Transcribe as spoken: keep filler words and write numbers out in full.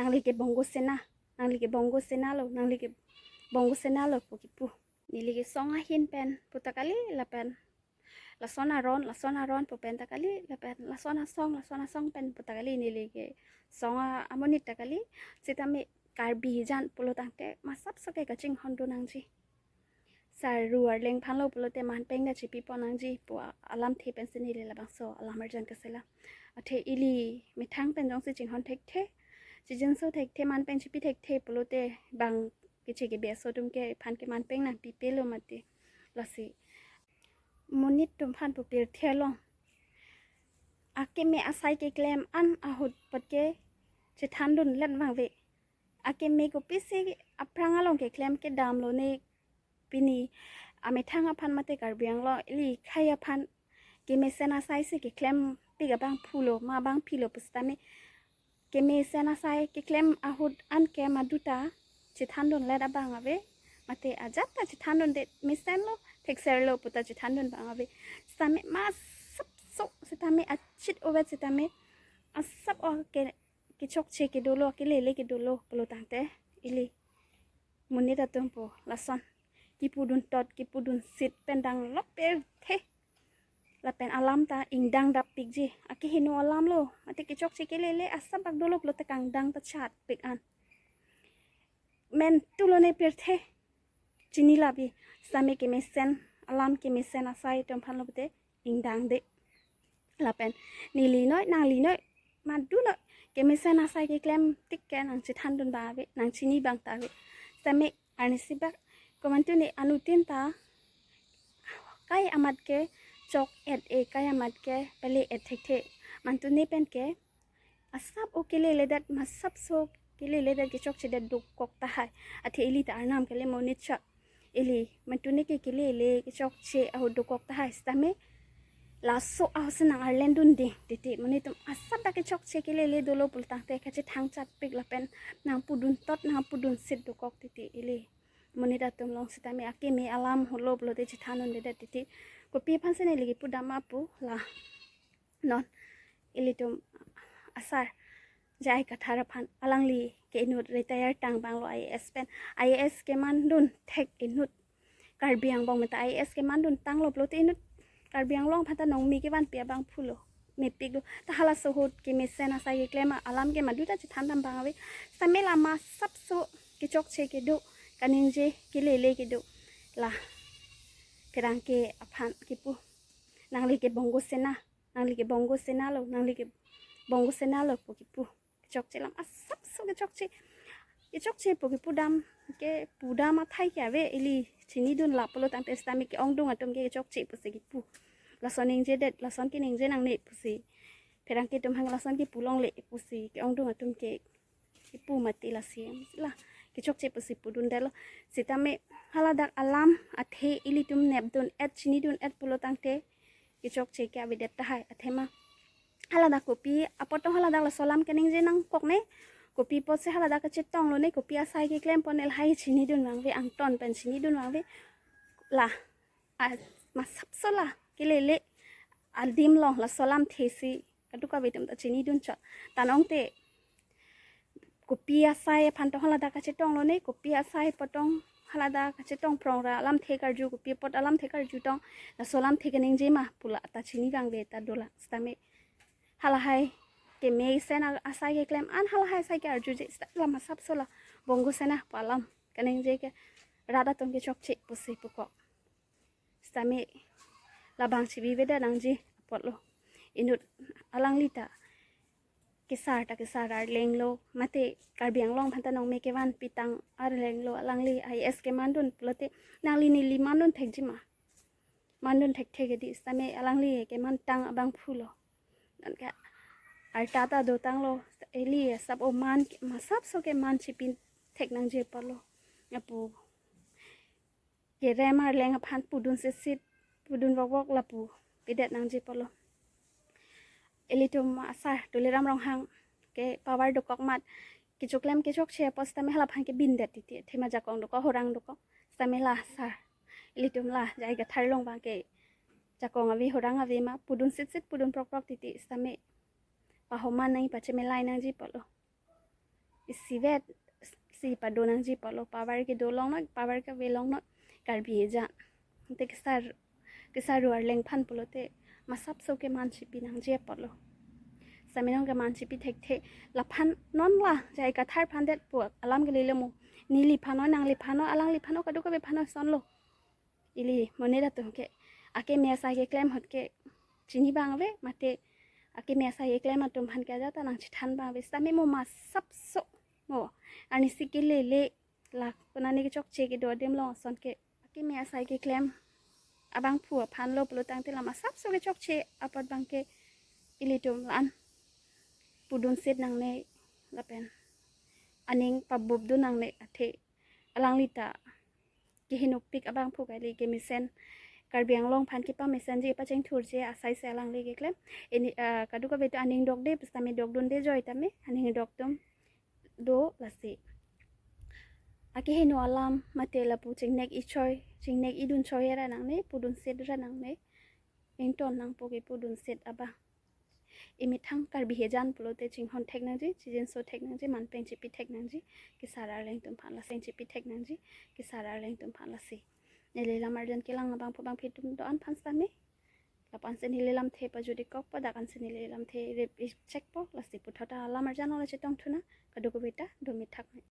Nangli ke Bongo Sena, nangli ke Bongo Sena lo, nangli ke Bongo Sena lo pu kipu. Neli ke song ahin pen puta kali lapen lason aron, lason aron pu pen ta kali lapen lason asong, lason asong pen puta kali neli ke song a-, amonit ta kali. Sitame Karbi jan pulo tangte masapso ke kachinghon do nangji. Sar ru arleng aphan lo pulote manpeng ta chipi pon nangji pu a-, alamthe pensi neli labangso alam arjan kasela. Athe ili methang pen jongsi chinghon thekthe, chijinso thekthe, manpeng chipi thekthe pulote bang keche kebe aso atum ke aphan ke manpeng nangpipe lo mati. Lasi monit atum aphan pu pirthe along akeme asai keklem an ahut apot ke chethandun let vangve. Akeme kopisi aphrang along keklem kedam lone, pini amethang aphan mate Karbi Anglong ili khei aphan kemesen asai si keklempik abangphu lo ma abangpi lo pusitame kemesen asai keklem ahut an ke maduta chethandun let abang ave, mate ajat ta chethandunde, mesen lo, thekser lo puta chethandun abang ave. Sitame masapso sitame achit ovet sitame asap o ke kechokche kedo lo, kelele kedo lo pulo tangte ili monit atum pu lason kipudun tot, kipudun sit pen dang lok pirthe. Lapen alam ta ingdang dappikji. Akeheno alam lo. Mate kechokche kelele asap bak dolo pulote kangdang ta chatpik an. Men tulo ne pirthe. Chini labi. Sitame kemesen alam, kemesen asai atum aphan lo pute ingdangde. Lapen neli noi, nangli noi, madu noi, kemesen asai keklem tik ke nangchethandun abang ave, nangchini abang ta ave. Sitame arnisi bak komantu ne anuttin ta kai amat ke chok et e, kai amat ke pele et thekthe. Mantu ne pen ke asap o keleledet, masapso keleledet kechokchedet dokok tahai. Athe ili ta arnam kele monit chot. Ili mantu ne ke kelele kechokche ahut dokok tahai sitame laso ahut si nang-arlendunde titi. Monit atum asap ta kechokche kelele dolo pulo tangte kachethang chatpik lapen nangpudun tot, nangpudun sit dokok titi ili. Monit atum along sitame akeme alam holo pulote chethandundedet titi. Kopi aphan si neli kipu dam apu la. Non ilitum asar J I Kathar aphan, alangli ke inut retire tang abang lo I A S pen. I A S kemandun thek inut Karbi angbong meta I A S kemandun tang lo pulote inut Karbi Anglong aphan ta nongmi kevanpi abangphu lo. Mepik lo. Ta halaso ahut kemesen asai keklem alam ke maduta chethan dam abang ave. Sitame la masapso kechokche kedo, kaningje kelele kedo. La pherangke aphan kipu. Nangli ke Bongo Sena, nangli ke Bongo Sena lo, nangli ke Bongo Sena lo pu kipu. Kechokche la masapso kechokche. Kechokche pu kipu dam, kipu dam athai ke ave, ili chinidun la pulo tangte sitame ke-ongdung atum ke kechokche pusi kipu. Lason ningjedet, lason keningje nangne pusi. Pherangke atum aphan lason kipu longle pusi ke-ongdung atum ke kipu mati lasi. La kechokche pusi pudundetlo. Sitame haladak alam athe ilitum nepdun et, chinidun et pulo tangte kechokche ke avedet tahai athema. Haladak kopi apot tong haladak laso alam keningje nangkok ne. Kopi apot si haladak kachetong lo ne, kopi asai keklem pon ne lahai chinidun abang ave, angton pen chinidun abang ave. La a, masapso la kelele adim along laso alamthe si kadokave atum ta chinidun chot. Tanong te kopi asai aphan tong haladak kachetong lo ne, kopi asai apot tong haladak kachetong phrong ra alamthe karju, kopi apot alamthe karju tong, laso alamthe keningje ma pu la ta chini abang ave ta dolang. Sitame halahai kemesen a-, asai keklem an halahai asai ke-arjuje sita la masapso la Bongo Sena pu alam keningje ke rat atum kechokche pusi pukok. Sitame labang chibibedet nangji apot lo. Inut alangli ta kesar ta kesar arleng lo, mate Karbi Anglong aphan ta nongmi kevanpi tang arleng lo, alangli I A S kemandun pulote nangli neli mandun thekji ma. Mandun thekthe ke di sitame alangli keman tang abangphu lo. Nonke arta ta dotang lo, ili asap o man ke, masapso keman chipin thek nangji apot lo. Apu kerem arleng aphan pudun sitsit, pudun vokvok lapu pidet nangji apot lo. Ilitum asar Tuliram Ronghang ke power dokok amat, kechoklem kechokche apot sitame hala aphan ke bindet titi, athema jakong dokok, horang dokok, sitame la asar ilitum la J I Kathar along abang ke jakong ave, horang ave ma, pudun sitsit, pudun prokprok titi, sitame pahoman nangji, pachemelai nangji apot lo. isivet si pado nangji apotlo, power kedo longnoi, power kave longnoi Karbi ejan. Te kesar, kesaru arleng aphan pulote masapso keman chipi nangji apotlo. Sitame non keman chipi thekthe, laphan non la J I Kathar aphan det pu alam kelele mo. Neliphan noi, nangliphan noi, alangliphan noi, kadokave aphan noi asonlo. Ili monit atum ke akeme asai keklem ahut ke chini abang ave, mate akeme asai keklem atum aphan ke ajat ta nangchethan abang ave. Sitame mo masapso mo, arnisi kelele, la konane kechokche kedo adim along ason ke akeme asai keklem abangphu aphan lo pulo tangte la masapso kechokche apot abang ke ilitum la-an pudunsit nangne lapen aning pabupdun nangne, athe alangli ta kehenopik abangphu kali, kemesen, Karbi Anglong aphan kepamesenji, pachingthurji asai si alangli keklem. Ini, ah, kadokave ta aning dokde pusitame dokdunde joi tame, aning dok atum do lasi. Akeheno alam mate lapu chingnek ichoi, chingnek idun choi ra nangne, pudunsit ra nangne. Ington nangpo ke pudunsit abang. Imethang Karbi ejan pulote chinghon thek nangji, chijinso thek nangji, manpeng chipi thek nangji, kesar arleng atum aphan lasi, chipi thek nangji, kesar arleng atum aphan lasi. Neli lam arjan kelang abangphu abangphi atum do-an aphan sitame, lapu-an si neli lamthe pajut-ik kokpo, dak-an si neli lamthe rip-ik chekpo, lasi puthot ta lam arjan along chetongthu nang, kadokave ta do mithak.